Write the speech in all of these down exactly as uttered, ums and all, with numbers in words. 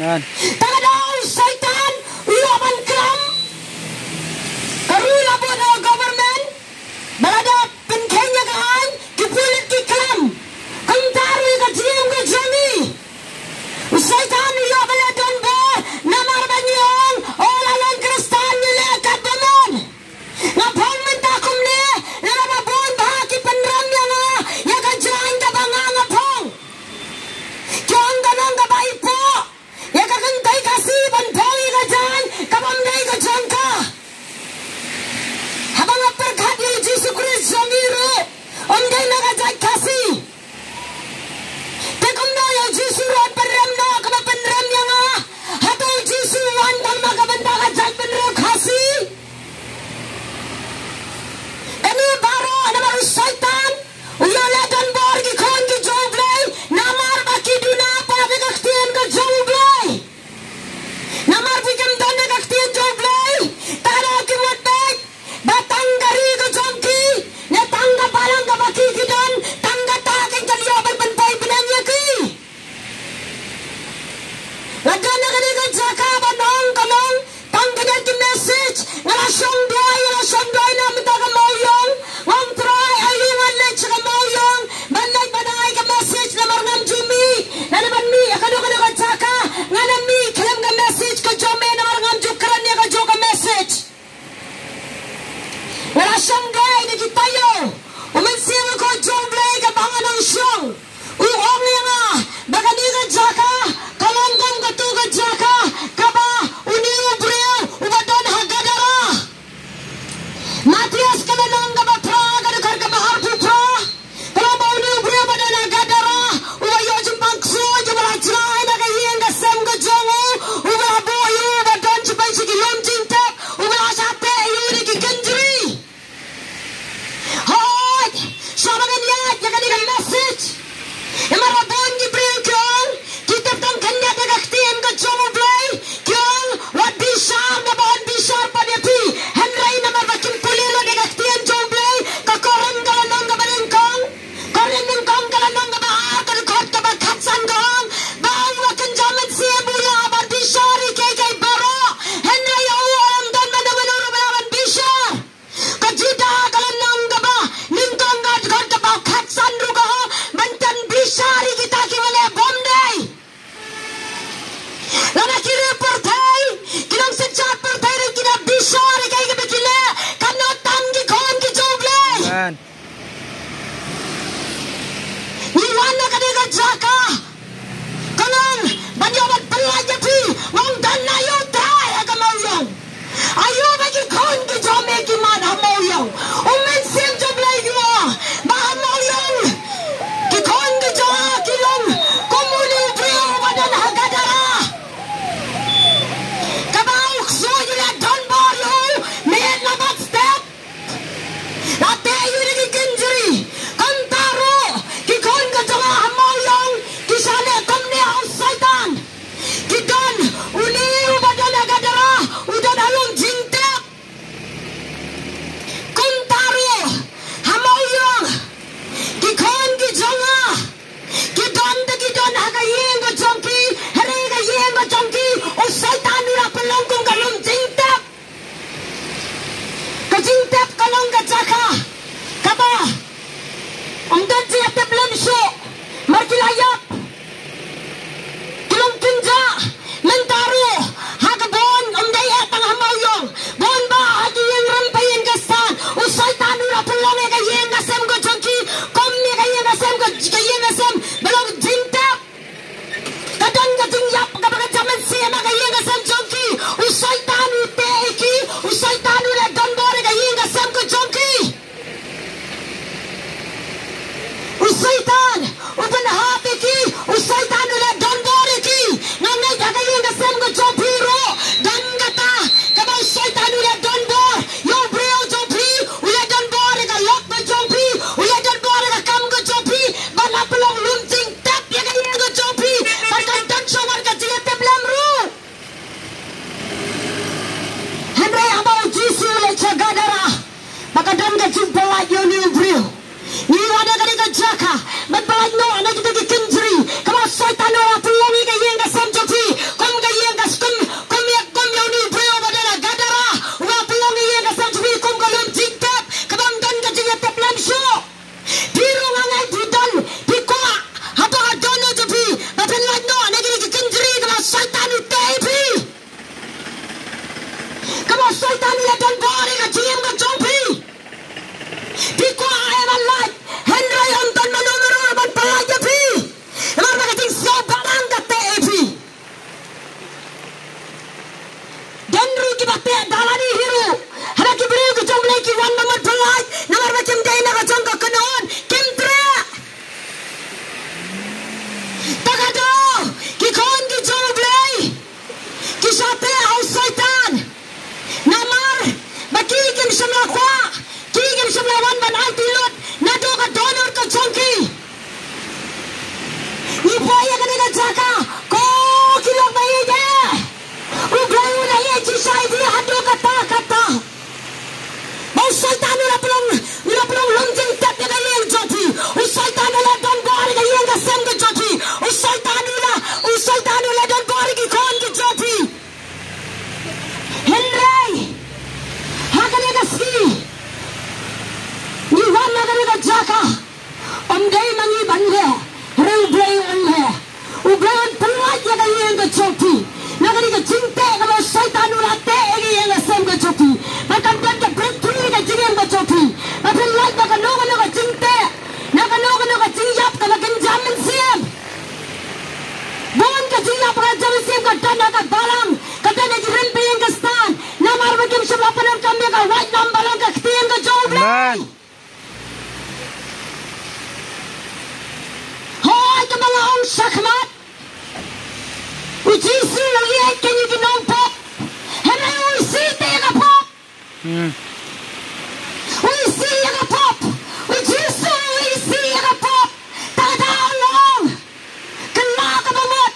Te lada u Soitan u ïoh ban klam, ka rule about our government, ba lada pynkheiñ ïa ka aiñ, ki pulit ki klam. Kumta ruh ïa ka jingim ka jong ngi. U Soitan u ïoh ban leh donbor, namar ba ngi ong, o la long Khristan ngi leh katba mon. Nga phong mynta kumne, lada ba bun bha ki pynrem ïa nga, ïa ka jaiñ kaba nga nga phong. Ki ong ka long kaba ipoh, ïa ka kynthei Khasi ban phong ïa ka jaiñ, kaba ym dei ka jong ka. Haba nga pyrkhat ïa u Jisu Khrist jong ngi ruh, um dei na ka jait Khasi. Te kumno ïa u Jisu ruh pynrem noh kaba pynrem ïa nga? Hato u Jisu u wan tang na ka bynta ka jaitbynriew Khasi? Kane baroh namar u Soitan u ïoh leh donbor ki khun ki jong u Blei, namar ba ki duna palat ïa ka ktien ka jong u Blei. Namar phi kim don ïa ka ktien jong u Blei, te lada ki mut beit ba tang ka ri ka jong ki, ne tang ka balang kaba ki ki don, tang kata kan ïoh ban pynpoi bneng ïa ki. Nga don ha kane ka jaka ba nong ka long tang kane ka message, nga la shong duwai, nga la shong duwai na mynta ka Mawïong. Nga ong Trai, aïu ngan leit sha ka Mawïong ban leit ban ai ka message namar ngam ju mih. Lane ban mih ha kano kano ka jaka, ngan ym mih khlem ka message ka jong me namar ngam ju kren ïa kajuh ka message. Nga la shong duwai da ki taïew. U Mynsiem Bakhuid jong u Blei kaba nga nang shong, u ong ïa nga ba kane ka jaka ka long kum katu ka jaka kaba une u briew uba don ha Gadara, Mathaios ka lynnong kaba phra, ka dkhot kaba arphew phra. Ka long ba une u briew uba don ha Gadara, uba ïoh jingpang ksuid, uba la jngai na ka ïing ka sem ka jong u, uba la buh ïa u ba don shibun sha ki lum jingtep, uba la shah teh ïa u da ki kynjri. Hooid, shwa ba ngan ïaid ïa kane ka message, namar ba bun ki briew ki ong, ki tip tang khyndiat ïa ka ktien ka jong u Blei, ki ong wat bishar, da ba yn bishar pat ïa phi. Hynrei namar ba kim pule lut ïa ka ktien jong u Blei, ka Korinth ka lynnong kaba nyngkong, Korinth nyngkong ka lynnong kaba ar, ka dkhot kaba khatsan ka ong ba uba kynja mynsiem u lah ban bishar ïa kiei kiei baroh, hynrei ïa u ym don mano mano ruh ba lah ban bishar. Ka Juda ka lynnong kaba nyngkong ka dkhot kaba khatsan ruh ka ong ban tang bishar ïa kita kiba leh bymdei. Lada ki riew pyrthei, ki nongsynshar pyrthei ruh ki da bishar ïa kaei kaba ki leh, katno tam ki khun ki jong u Blei. Amen. Ngi wan na kane ka jaka, ka long ban ïoh ban pyllait ïa phi. Nga ong don na ïa u Trai ha ka Mawïong. Aïu ba ki khun ki jong me ki mad ha Mawïong? U Mynsiem jong u Blei u ong ba ha Mawïong ki khun ki jong nga ki long kum une u briew uba don ha Gadara, kaba u ksuid u la donbor ïa u miet la bat step. La teh ïa u da ki kynjri. Kumta ruh ki khun ki jong nga ha Mawïong ki shah leh kumne ha u Soitan. Ki don, une uba don ha Gadara u don ha lum jingtep. Kumta ruh ha Mawïong ki khun ki jong nga ki don te ki don ha ka ïing ka jong ki, hynrei ka ïing ka jong ki u Soitan u la pynlong kum ka lum jingtep. Ka jingtep ka long ka jaka kaba ym don jingïatep lem shuh, mar ki la ïap ki long kynja. Mynta ruh ha ka bun, ym dei eh tang ha Mawïong, bun bah ha ki ïing rim païing khristan, u Soitan u la pynlong ïa ka ïing ka sem ka jong ki kum ïa ka ïing ka sem ka, ka ïing ka sem ba long jingtep. Ka don ka jingïap kaba ka jaman siem ha ka ïing ka sem jong ki. U Soitan u teh ïa ki, u Soitan u la donbor ïa ka ïing ka sem ka jong ki. U Soitan u pynhap ïa Jaka, ko ki lok ba ïeit eh. U Blei u la ïeit shisha ïa phi haduh katta katta. Ba u Soitan u la pynlong, u la pynlong long jingtep ïa ka ïing jong phi. U Soitan u la don bor ïa ka ïing ka sem ka jong phi. U Soitan u la, u Soitan u la don bor ïa ki khun ki jong phi. Hynrei ha kane ka sngi ngi wan na kane ka jaka. Ym dei ma ngi ban leh, hynrei U Blei un leh. U Blei un pynlait ïa ka ïing ka jong phi na kane ka jingteh kaba u Soitan u la teh ïa ka ïing ka sem ka jong phi. Ba kan don ka breakthrough ïa ka jingim ka jong phi. Ba phin lait na kano kano ka jingteh, na kano kano ka jingïap kaba kynja mynsiem. Bun ka jingïap kaba kynja mynsiem ka don ha ka balang, ka don ha ki rympei ïing ka Soitan. Namar ba kim shym la pyndonkam ïa ka wait lam balang ka ktien ka jong U Blei. Amen. Hooid, kaba nga ong shakhmat, u Jisu u ïeit ïa ngi ki nongpop. Hynrei u isih te ïa ka pop. Hmm. U isih ïa ka pop. U Jisu u isih ïa ka pop. Te kata u ong, kylla kaba mut.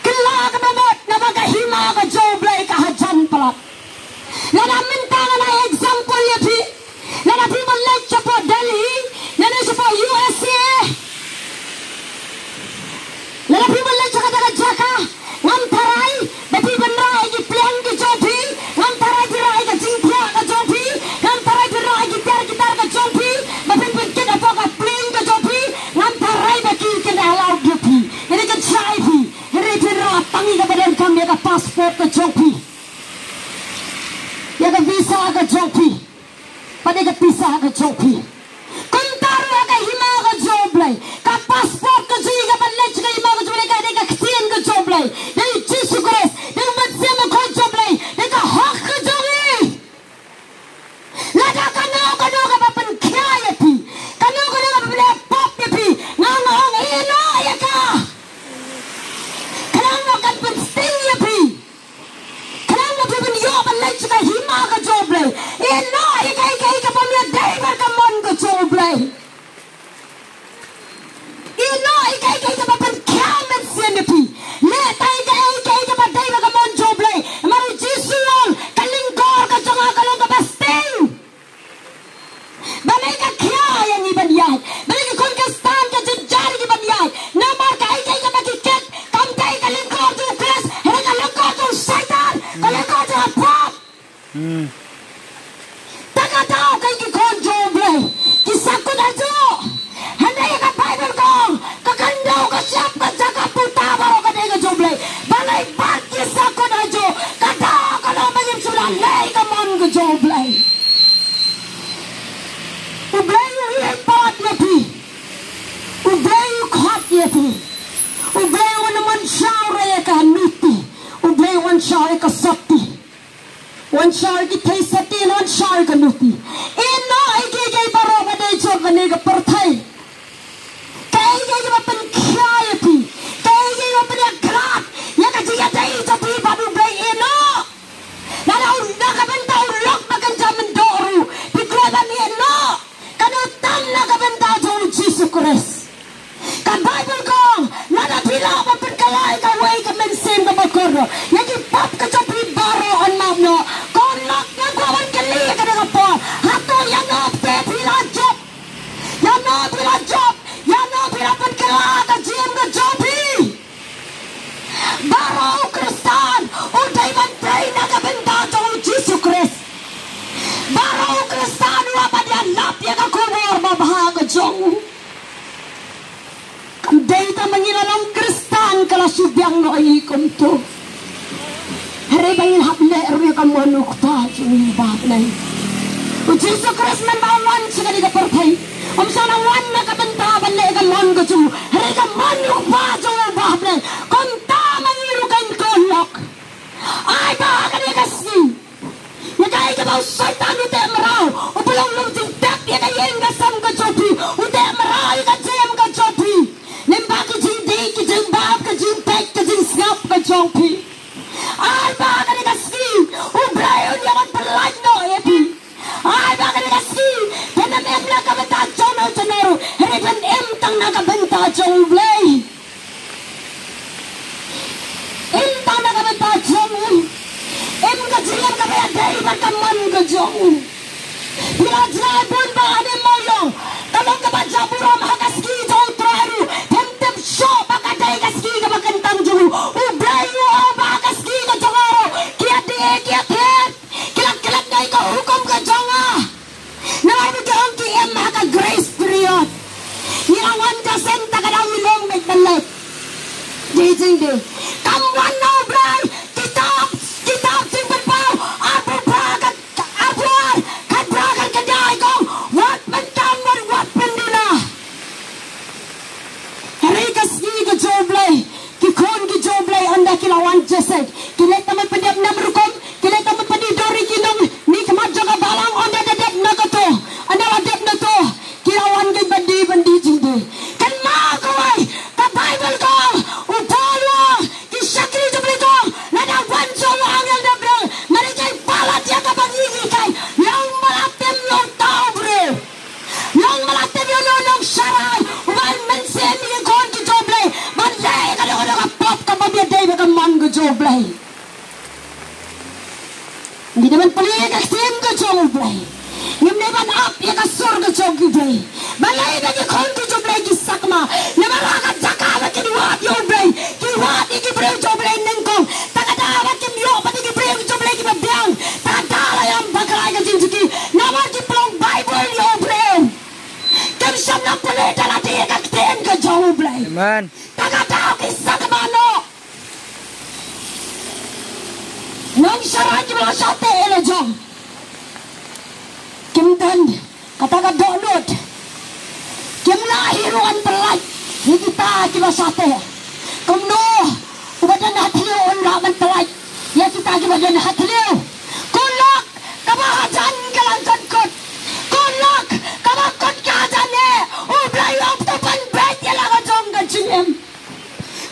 Kylla kaba mut, naba ka hima ka jong U Blei ka hajan palat. Lada mynta ngan ai example ïa phi. Lada phi ban leit shapoh Delhi, lane shapoh U S A. Lada phi ban leit sha kata ka jaka, ngam tharai ba phi ban rah ïa ki pliang ki jong phi, ngam tharai phi rah ïa ka jingthiah ka jong phi, ngam tharai phi rah ïa ki tiar ki tar ka jong phi, ba phin pynkit hapoh ka plane ka jong phi, ngam tharai ba ki kynda allowed ïa phi. Ïa ka jai phi. Hynrei phin rah tang ïa kaba donkam ïa ka passport ka jong phi, ïa ka visa ka jong phi, bad ïa ka pisa ka jong phi. Kumta ruh ha ka hima ka jong U Blei, ka passport ka jong ngi kaba leit sha ka hima ka jong U Blei ka dei ka ktien ka jong U Blei, dei U Jisu Khrist, dei U Mynsiem Bakhuid jong U Blei, dei ka hok ka jong ngi. Lada kano kano kaba pynkhia ïa phi, kano kano kaba pynleh pop ïa phi, nga ong ïehnoh ïa ka. Khnang ba kan pynsting ïa phi, khnang ba phi ban ïoh ban leit sha ka hima ka jong U Blei. Ïehnoh ïa kaei kaei kaba ym dei bad ka mon ka jong U Blei. Ïehnoh ïa kaei kaei kaba pynkhia mynsiem ïa phi. Leh tang ïa kaei kaei kaba dei bad ka mon jong U Blei. Namar U Jisu u ong, ka lyngkor ka jong nga ka long kaba sting. Balei ka khia ïa ngi ban ïaid? Balei ki khun Khristan ka jynjar ïa ngi ban ïaid? Namar kaei kaei kaba ki kit kam dei ka lyngkor jong U Khrist, hynrei ka lyngkor jong u Soitan, ka lyngkor jong u pop. Hmm. Te ka daw ka ïa ki khun jong U Blei ki sa kut ajuh. Hynrei ka Baibl ka ong, ka khyndew ka shyiap ka jaka puta baroh ka dei ka jong U Blei. Balei pat ki sa kut ajuh? Ka daw ka long ba ngim shu la leh ka mon ka jong U Blei. U Blei u ïeit palat ïa phi. U Blei u khot ïa phi. U Blei u wan ym wan shaw re ïa ka nuti. U Blei u wan shaw ïa ka sopti. Wan shaw ïa ki theisotti, wan shaw ïa ka nuti. Ïehnoh ïa kiei kiei baroh ba dei jong kane ka pyrthei. Kaei kaei kaba pynkhia ïa phi, kaei kaei kaba pynïakhlad ïa ka jingïadei jong phi bad U Blei, ïehnoh. Lada u, na ka bynta u lok ba kynja mynder ruh phi kloi ban ïehnoh. Kano tam na ka bynta jong u Jisu Khrist. Ka Baibl ka ong, lada phi lah ban pynkylla ïa kawei ka mynsiem kaba kordor, ïa ki pop ka jong phi baroh yn map noh. Ko lok, nga kwah ban kylli ïa kane ka por, hato ïano te phi la jop? Ïano phi la jop? Ïano phi la pynkylla ka jingim ka jong phi? Baroh u Khristan u dei ban trei na ka bynta jong u Jisu Khrist. Baroh u Khristan u hap ban ïalap ïa ka khubor babha ka jong u. Kam dei tang ba ngi la long Khristan ka la shu biang noh ïa ngi kumto. Hynrei ba ngin hap leh ruh ïa ka mon u Kpa jong ngi uba ha bneng. U Jisu Khrist mynba u wan sha kane ka pyrthei, um shym la wan na ka bynta ban leh ïa ka mon ka jong u, hynrei ka mon u Kpa jong u uba ha bneng. Kumta ma ngi ruh, ko lok, ai ba ha kane ka sngi ïa kaei kaba u Soitan u teh mraw, u pynlong long jingtep ïa ka ïing ka sem ka jong phi, u teh mraw ïa ka jingim ka jong phi. Lyngba ki jingdih, ki jingbam, ka jingpeit, ka jingsngap ka jong phi. Ai ba ha kane ka sngi U Blei un ïa wan pynlait noh ïa phi. Ai ba ha kane ka sngi phin ym im na ka bynta jong uno uno ruh, hynrei phin im tang na ka bynta jong U Blei. jong u. Phi la jngai bun ba ha ne Mawïong ka long kaba jam burom ha ka sngi jong U Trai ruh. Phim tip shuh ba ka dei ka sngi kaba kyntang jong u. U Blei u ong ba ha ka sngi ka jong nga ruh ki ïa die ki ïa thied, ki la klet noh ïa ka hukum ka jong nga. Namar ba ki ong ki im ha ka grace period. Ngi la wan ka seng ta ka dang ngi long beit ban leit. Dei jingdei. Kam wan na U Blei. Kitab, kitab Jingpynpaw arphew phra ka, arphew ar, khatphra, khatkhyndai ka ong, wat pyntam, wat, wat pynduna. Hynrei ka sngi ka jong U Blei, ki khun ki jong U Blei ynda ki la wan jingïaseng, ki leit tang ban pyndep nam rukom, ki leit tang ban pyndep dur ïa ki nong, ne khmat jong ka balang ynda da dep na kato, ynda la dep na to, ki la wan ki ban die ban die jingdie. Kynmaw kawei, ka Baibl ka ong, u Paul u ong, ki shakri jong U Blei ka ong, lada wan jong u angel na briew, ma dei kaei palat ïa kaba ngi hikai, long ba la tem ïa uta u briew. Long ba la tem ïa uno u nongsharai uba ai mynsiem ïa ki khun ki jong U Blei ban leh ïa kano kano ka pop kaba ym ïadei bad ka mon ka jong U Blei. Ngi dei ban plie ïa ka ktien ka jong U Blei. Ngim dei ban ap ïa ka sur ka jong U Blei. Balei ba ki khun ki jong U Blei ki sakma? Namar ha ka jaka ba kin wad ïa U Blei, ki wad ïa ki briew jong U Blei nyngkong. Ta ka daw ba kim ïoh pat ïa ki briew jong U Blei kiba biang, ta ka daw la ïam bakla ïa ka jingjuki. Namar kim pynlong Baibl ïa u briew. Kim shym nang pule da lade ïa ka ktien ka jong U Blei. Amen. Ta ka daw ki sakma noh. Nongsharai kiba la shah teh ïa la jong. Kim don kata ka dohnud. Kim lah hi ruh ban pyllait ïa kita kiba shah teh. Kumno uba don ha thliew un lah ban pyllait ïa kita kiba don ha thliew? Ko lok kaba hajan ka la jan kut. Ko lok kaba kut ka hajan eh. U Blei u ong to pynbeit ïa la ka jong ka jingim.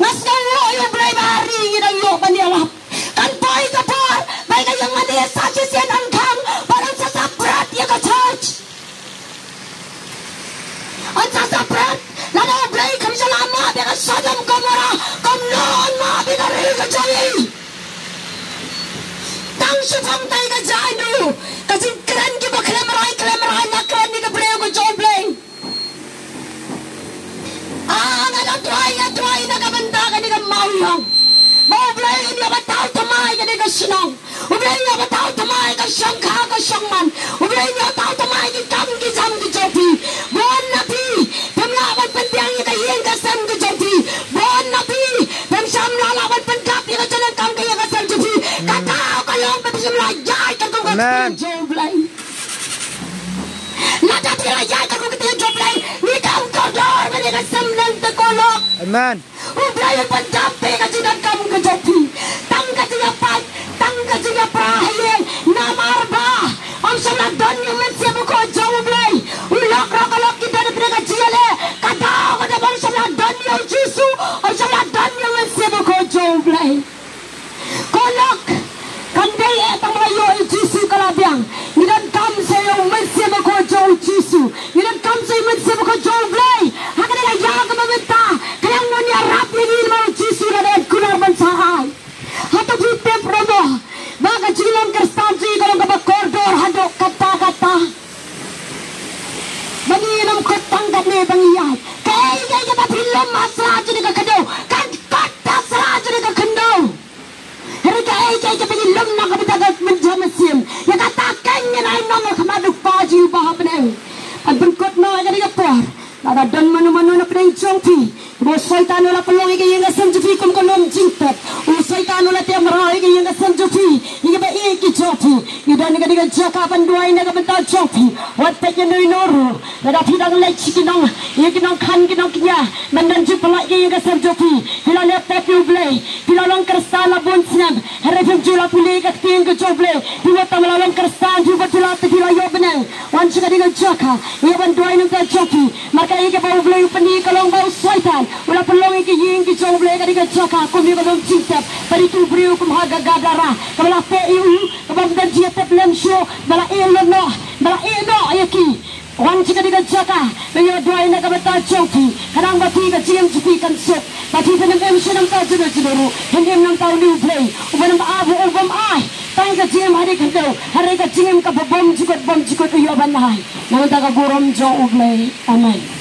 Nga sngewnguh ïa U Blei ba ha ri ngi dang ïoh ban ïalap. Kan poi ka por ba ïa ka ïing mane sa shisien yn khang bad yn sa saphriang ïa ka church. Yn sa saphriang. Lada U Blei kam shym la map ïa ka Sodom Gomorrah, kumno un map ïa ka ri ka jong ngi? Tang shaphang tai ka jaiñ ruh, ka jingkren kiba khlem rai khlem rai la kren ïa ka briew ka jong U Blei. Ah, nga da duwai, nga duwai na ka bynta kane ka Mawïong. Ba U Blei un ïoh batai thymmai kane ka shnong. U Blei un ïoh batai thymmai ka shongkha ka shongman. U Blei un ïoh batai thymmai ki kam ki jam ki jong phi. Bun na phi phim lah ban pynbiang ïa ka ïing ka sem ka jong phi. Bun na phi phim shym la lah ban pyndap ïa ka jingdonkam ka ïing ka sem jong phi. Kata ka long ba phim shym la ïaid katkum ka ktien jong U Blei. Lada phi la ïaid katkum ka ktien jong U Blei, ngi dang kordor bad ïa ka sem lynti ko lok. Amen. U Blei un pyndap ïa ka jingdonkam ka jong phi. Tang ka jingïapait, tang ka jingïapra ha ïing, namar ba ym shym la don ïa u Mynsiem Bakhuid jong U Blei. U lok ruh ka lok ki don ha pdeng ka jingïaleh, ka daw ka daw ba ym shym la don ïa U Jisu, ym shym la don ïa u Mynsiem Bakhuid jong U Blei. Ko lok, kan dei eh tang ba ïoh ïa U Jisu ka la biang. Ngi donkam sa ïa u Mynsiem Bakhuid jong U Jisu. Ngi donkam sa ïa u Mynsiem Bakhuid jong U Blei. Ha kane ka ïa kaba mynta, ka dang mon ïarap ïa ngi namar U Jisu la dei kular ban sa ai. Hato phi tip ruh mo ba ka jinglong Khristan jong ngi ka long kaba kordor haduh katta katta? Ba ngi nym kut tang katne ba ngi ïaid. Kaei kaei kaba phi lum ha sla jong ka khyndew, kan kut ha sla jong ka khyndew. Hynrei kaei kaei kaba ngi lum na ka bynta ka mynsiem, ïa kata kein ngin ai nong ha khmat U Kpa jong ngi uba ha bneng. Ban pynkut noh ïa kane ka por, lada don mano mano na pdeng jong phi ba u Soitan u la pynlong ïa ka ïing ka sem jong phi kum ka lum jingtep. U Soitan u la teh mraw ïa ka ïing ka sem jong phi, ïa kiba ïeit ki jong phi. Ngi don ha kane ka jaka ban duwai na ka bynta jong phi. Wat peit ïa uno uno ruh. Lada phi dang leit sha ki nong, ïa ki nongkhan ki nongkñia, ban don jingpynlait ïa ka ïing ka sem jong phi. Phi la leh pop ïa U Blei, phi la long Khristan la bun snem, hynrei phim ju la pule ïa ka ktien ka jong U Blei. Phi mut tang ba la long Khristan, phi mut phi la, phi la ïoh bneng. Wan sha kane ka jaka, ïa ban duwai na ka bynta jong phi. Namar kaei kaba U Blei u pyni ka long ba u Soitan u la pynlong ïa ka ïing ka jong U Blei ha kane ka jaka kum ïa ka lum jingtep. Bad ïa uto u briew kum ha Gadara, kaba la teh ïa u, kaba ym don jingïatep lem shuh, ba la ïeh lut noh, ba la ïeh noh ïa ki. Wan sha kane ka jaka, ba ïa duwai na ka bynta jong phi. Khnang ba phi ka jingim jong phi kan suk. Ba phi phin ym im sha na ka bynta juno juno ruh, phin im na ka bynta une U Blei uba nym ap, uba ym ai tang Ka jingim ha ri khyndew, hynrei ka jingim kaba bymjukut bymjukut u ïoh ban ai. Na ka bynta ka burom jong U Blei. Amen.